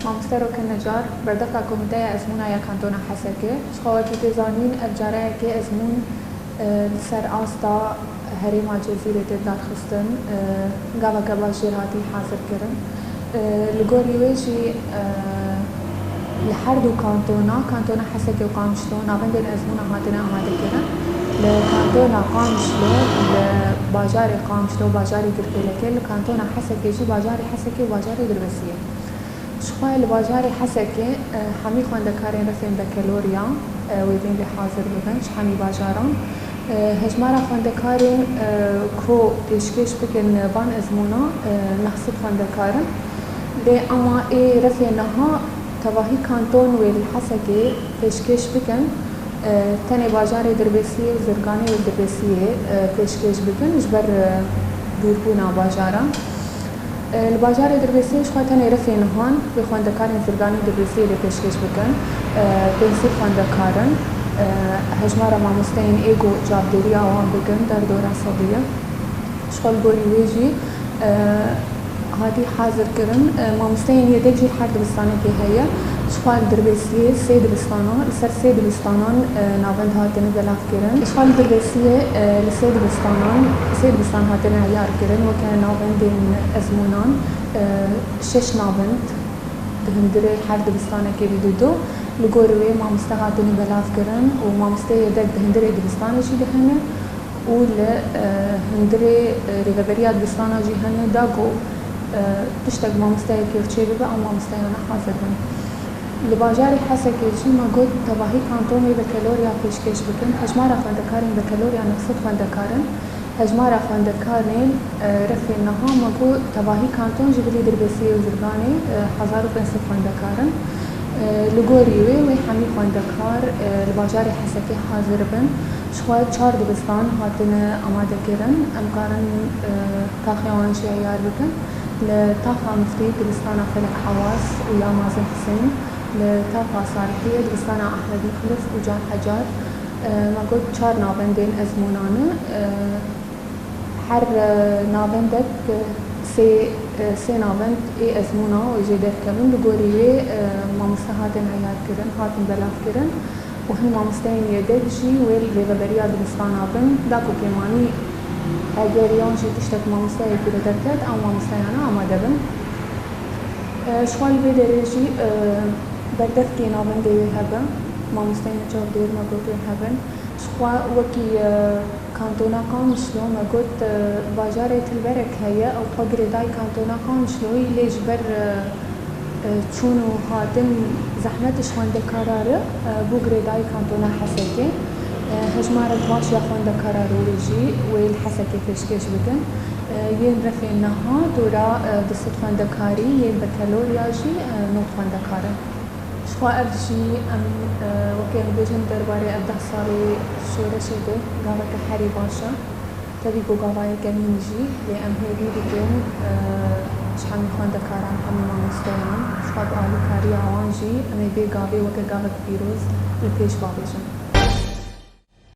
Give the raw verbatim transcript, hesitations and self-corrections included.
Mamoste Roken Necar, berdevka Komîteya Ezmûna ya Kantona Hesekê. Ji xwe wekî tê zanîn, ev careyekê ezmûn, e, li ser asta herêma Cezîrê tê darxistin, e, gaveke baş jêr hatî hazirkirin. E, li gorî wê jî, e, li her du kantona, kantona Hesekê û Qamişlo, navendên ezmûna hatine amadekirin. Li kantona Qamişlo, li bajarê Qamişlo, bajarê Girkêlekê, li kantona Hesekê jî bajarê Hesekê û bajarê Dirbesiyê. Ji xwe li bajarê Hesekê, e, hemî xwendekarên refên bekelorya, e, wê bên vê hazir bibin, ji hemî bajaran. E, hejmara xwendekarên, e, ku pêşkêş bikin van ezmûna, e, neh sed xwendekar in. Lê ema ê refê niha tevahî kanton wê li Hesekê pêşkêş bikin, e, tenê bajarê Dirbêsiyê û Zirganê wê Dirbêsiyê, e, pêşkêş bikin ji ber, e, dûrbûna bajaran. E, li bajarê Dirbêsiyê ji xwe tenê refê nihan wê xwendekarên Zirganê û Dirbêsiyê lê pêşkêş bikin. E, pênc sed xwendekar in. E, hejmara mamosteyên ê ku çavdêriya wan bikin derdora sedî ye. Ji xwe li gorî wê jî, e, hatî hazirkirin. E, mamosteyên yedek jî her dibistanekê heye. Ji xwe li Dirbêsiyê sê dibistana, li ser sê dibistanan, e, navend hatine belavkirin. Ji xwe li Dirbêsiyê, e, li sê dibistanan, sê dibistan hatine eyarkirin, weke navendên ezmûnan, e, şeş navend di hundirê her dibistanekê de dido. Li gorî wê mamoste hatine belavkirin û mamosteyê yedek di hundirê dibistanê jî de hene. û li, e, hundirê, e, rêveberiya dibistana jî hene da ku, e, tiştek mamosteyekê çê bibe, ew mamosteyane hazir bin. Li bajarê Hesekê jî me got tevahî kantonê bekelorya pêşkêş bikin. Hejmara xwendekarên bekelorya neh sed xwendekar in. Hejmara xwendekarên, e, refên niha me got tevahî kanton jî bilî Dirbêsiyê û Zirganê, e, hezar û pênc sed xwendekar in. E, li gorî wê, wê hemî xwendekar, e, li bajarê Hesekê hazir bin. Ji xwe çar dibistan hatine amadekirin. Em karin, e, taxê wan jî eyar bikin. Li taxa Miftî dibistana Felek Hewaz û ya Mazin Hisên, li taxa Sarihiyê dibistana Ehmed Muxlis û Can Hecar. E, me got çar navendên ezmûnan e, her, e, navendek, e, sê, e, sê navend ê ezmûna wê jê derkevin. Li gorî wê, e, mamoste hatin eyarkirin, hatin belavkirin. û hin mamosteyên yedek jî wê li rêveberiya dibistana bin, da ku kêmanî heger yan jî tiştek mamosteyekî re derket, ew mamosteyane amade bin. E, ji xwe li vê derê jî, e, berdevkê navendê wê hebe, mamosteyên çavdêr me got wê hebin. Ji xwe wekî, e, Kantona Qamişlo me got, e, bajarê Tilberek heye, ew xwe girêdayî kantona Qamişloyî, lê ji ber, e, e, çûn û hatin zehmet ji xwendekara re, e, bû girêdayî kantona Hesekê. E, hejmarek baş ya xwendekara re wê jî wê li Hesekê pêşkêş bikin. E, yên refên niha dora, e, du sed xwendekarî, yên bekelorya jî, e, nod xwendekar in. Ji xwe ev jî em, e, wekî em bêjin derbarê ev deh salê şoreşê de gaveke herî baş e. Tevî ku gava yekemîn jî, lê em hêvî dikin, e, ji hemî xwendekaran, hemî mamosteyan, ji xwe bi alîkariya wan jî em ê vê gavê weke gavek pîroz li pêş bavêjin.